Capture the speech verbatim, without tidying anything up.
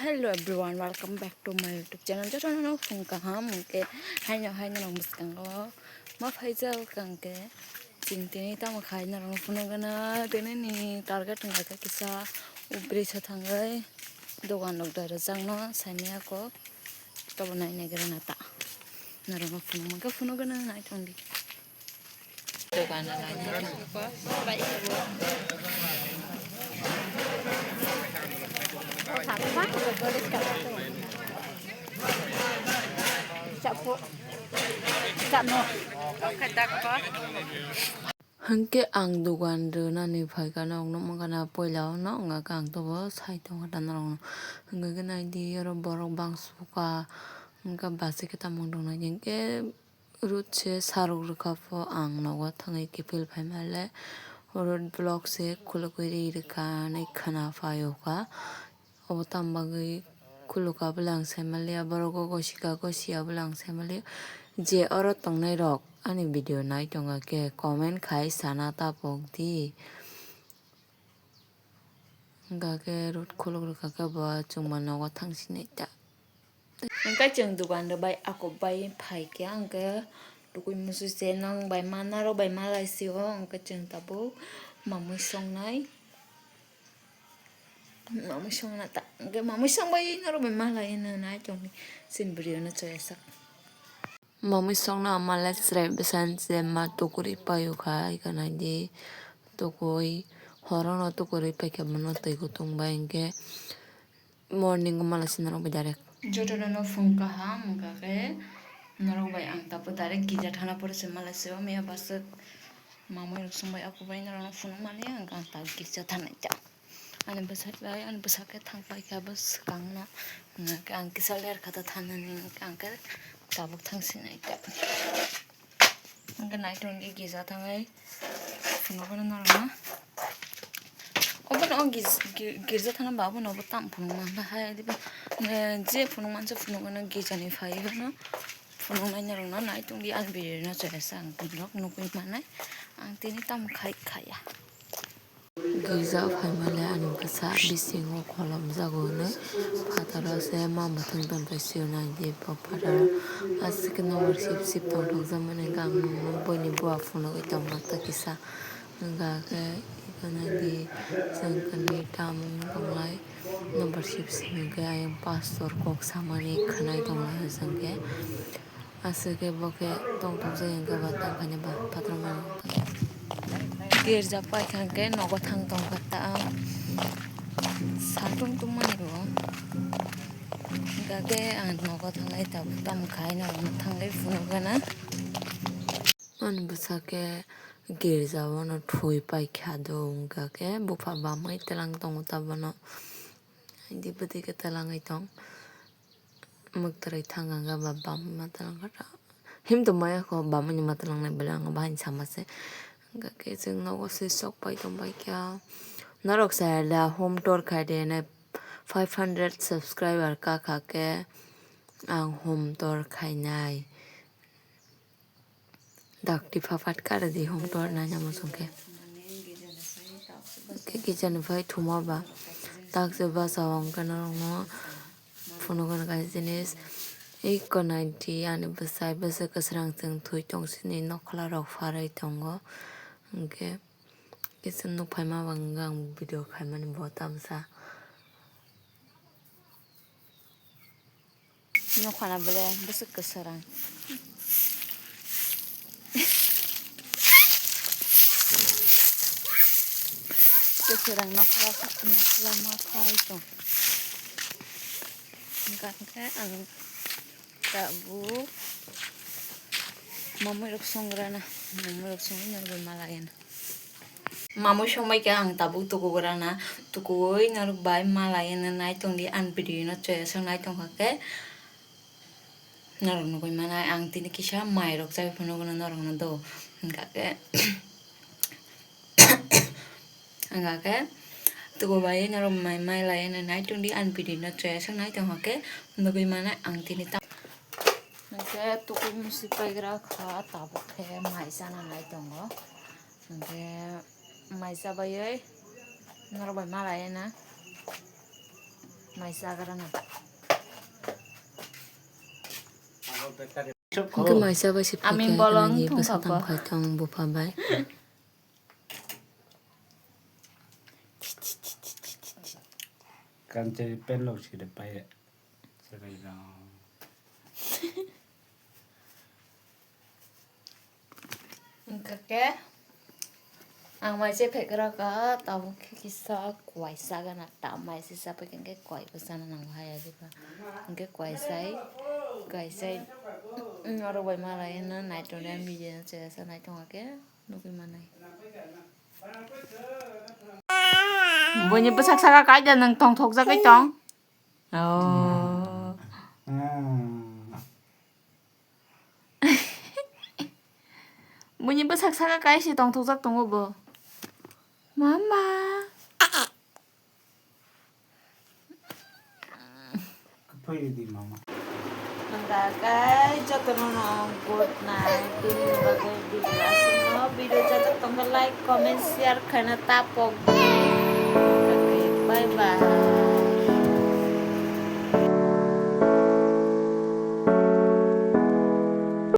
Hello everyone, welcome back to my YouTube channel. Jotono no phung kaham hwnkhe haino haino rok bwskango ma phaijak hwnkhe chwng tini tamo khai norok phunukgana tini ni target wngkha khe kisa ubri sa thangwi dogan rok dara jakno saimaya kok tobo nai nai gra nata norok phunuk mankhe phunukgana nai thangdi. Hwnkhe ang dogan rwnani phaikha, norok nukmankha na, puila o no wngkha khe ang tobo sai tongkha ta norokno. Hwnkhe khe naidi oro borok bangsuka, hwnkhe bachikhe tamo wngtong nai hwnkhe. Road se sarok rwkha pho ang nogo thangwi kiphil phaima le road block se khulugwi ri rwkha hinwi khwna phaio kha. Obo tamo bagwi khulukha bwle ang saimanliya, borok o gosika gosi ya bwle ang saimanliya. Je oro tongnai rok ani video nai tongkha khe comment khai sana ta pok di. Hwnkha khe road khuluk rwkha khe bo chwngma nogo thangsinai ta. Hwnkhe chwng dogan rwbai akok bai phaikhe hwnkhe tukui musu se nang bai ma narok bai malai sio hwnkhe chwng tabuk mamui songnai. Mamui songna ta hwnkhe mamui songbai norok bai malai hwnwi nai tongdi chini bwrwi no choya sak. Mamui songno ama le chwrai bwsani se ma tukuri paiyokha, ika naidi tukui horono tukuri paikha, bono twi kutung bai hinkhe morning o mala se norok bai direct. Jotono no phung kaham wngkha khe norok bai ang tabuk direct girja thana pore se mala se o miya bwswk mamui rok songbai akwbai norok no phunuk mani ang ta girja thanai ta. Ani bwsai bai, ani bwsa khe thang paikha bo swkang no. Hwnkhe ang kisa ler kha ta thanani, hwnkhe ang khe tabuk thang sinai ta. Hwnkhe nai tongdi girja thangwi phunukgwino norokno. Obono o gis-, gi-, girja thana ba obono obo tam phunukma bahai diba, eh, je phunukmani se phunukgwino girjani phaiwi phano phunuknai norokno nai tongdi ani video no choya se ang norok nukgwi manai ang tini tamo khai khaya. Girja phaimale ani bwsa bisingo kholomjago hwnwi phataro se ma mwthang tongpai sio naidi bo phataro aswk khe nokbar sip sip tongthokjakmani hwnkhe ang nukno buini bua phunugwi tongma ta kisa hwnkha khe eko naidi chwng kwnwi tamung tonglai nokbar sip sip hwnkhe ayang pastor kok samani khwnai tonglai hwnkhe. Aswk khe bo khe tongthokjak hwnkhe ba tangkhaini ba patrom mano. Girja paikha hwnkhe nogo thang tongkha ta ang satung tungmani bo. Hwnkha khe ang nogo thanglai tabuk tamo khai norokno thanglai phunukgana. Ani bwsa khe girja o no thwi paikha do hwnkha khe bupha bamwi twlang tongo ta bono. Indi bwtwi khe twlangwi tong. Mwktwrwi thang hwnkhe ba bam ma twlang kha ta. Him tongmaya kho bam ni ma twngnai belai ang bahai sama se. Hwnkhe chwng nogo se sok pai tong pai kha. Norok sa da home tour khai de nai five hundred subscriber ka kha khe ang home tour khainai. Dakti phapat kara di home tour naina muchung khe. Khe kichani phai thuma ba. Takse basa o hwnkhe norokno phunukgwino kaisa jinis. Eko naidi ani bwsai bwswk kwsrang chwng thwi tong sini nokhla rok pharwi tongo. Hwnkhe kisa nuk phaima ba hwnkhe ang video khaimani bo tamsa. Nokhana bole bwswk kwsarang. Kwsarang nokhla, nokhla ma pharai tong. Hwnkha hwnkhe ang tabuk mamui rok songrana, mamui rok songwi norok bai malai gana. Mamui songbai khe ang tabuk tukugrana, tukuwi norok bai malai gana nai tongdi ani video no choya sok nai tongkha khe norok nugwi manai ang tini kisa mai rok chai phunukgwino norokno do hwnkha khe. Hwnkha khe tukubai norok mai mai lai nai tongdi ani video no choya sok nai tongkha khe nugwi manai ang tini ta. Hwnkhe tukui musi paigra kha tabuk khe mai chana nai tongo. Hwnkhe mai chabaiwi norok bai malai na. Mai chagra na. Hwnkhe mai chabai se Aming phaikhe bolong ani bwsa thungkha bo. Tangkhai tong bupha bai. Kanchari pen lok siri pai. Serai no. Hwnkhe ang mai se phekrok tabuk khe kisa kwai sagana ta mai se sapai hwnkhe kwai bwsano nango hai ajiba hwnkhe kwai sai kwai sai oro bai malai no naitonwi ang video no chaya sa naitonga khe nugwi manai. Buini bwsak saka kaida nwng tongthokjagwi tong. Oh. Buini bwsak saka kaisa tongthokjak tongo bo. Mama. Phai di mama. Hwnkha khe jotono no good night. Tini bagwi video aswkno video chajak tongkha like, comment, share khaina ta pok. Bye bye.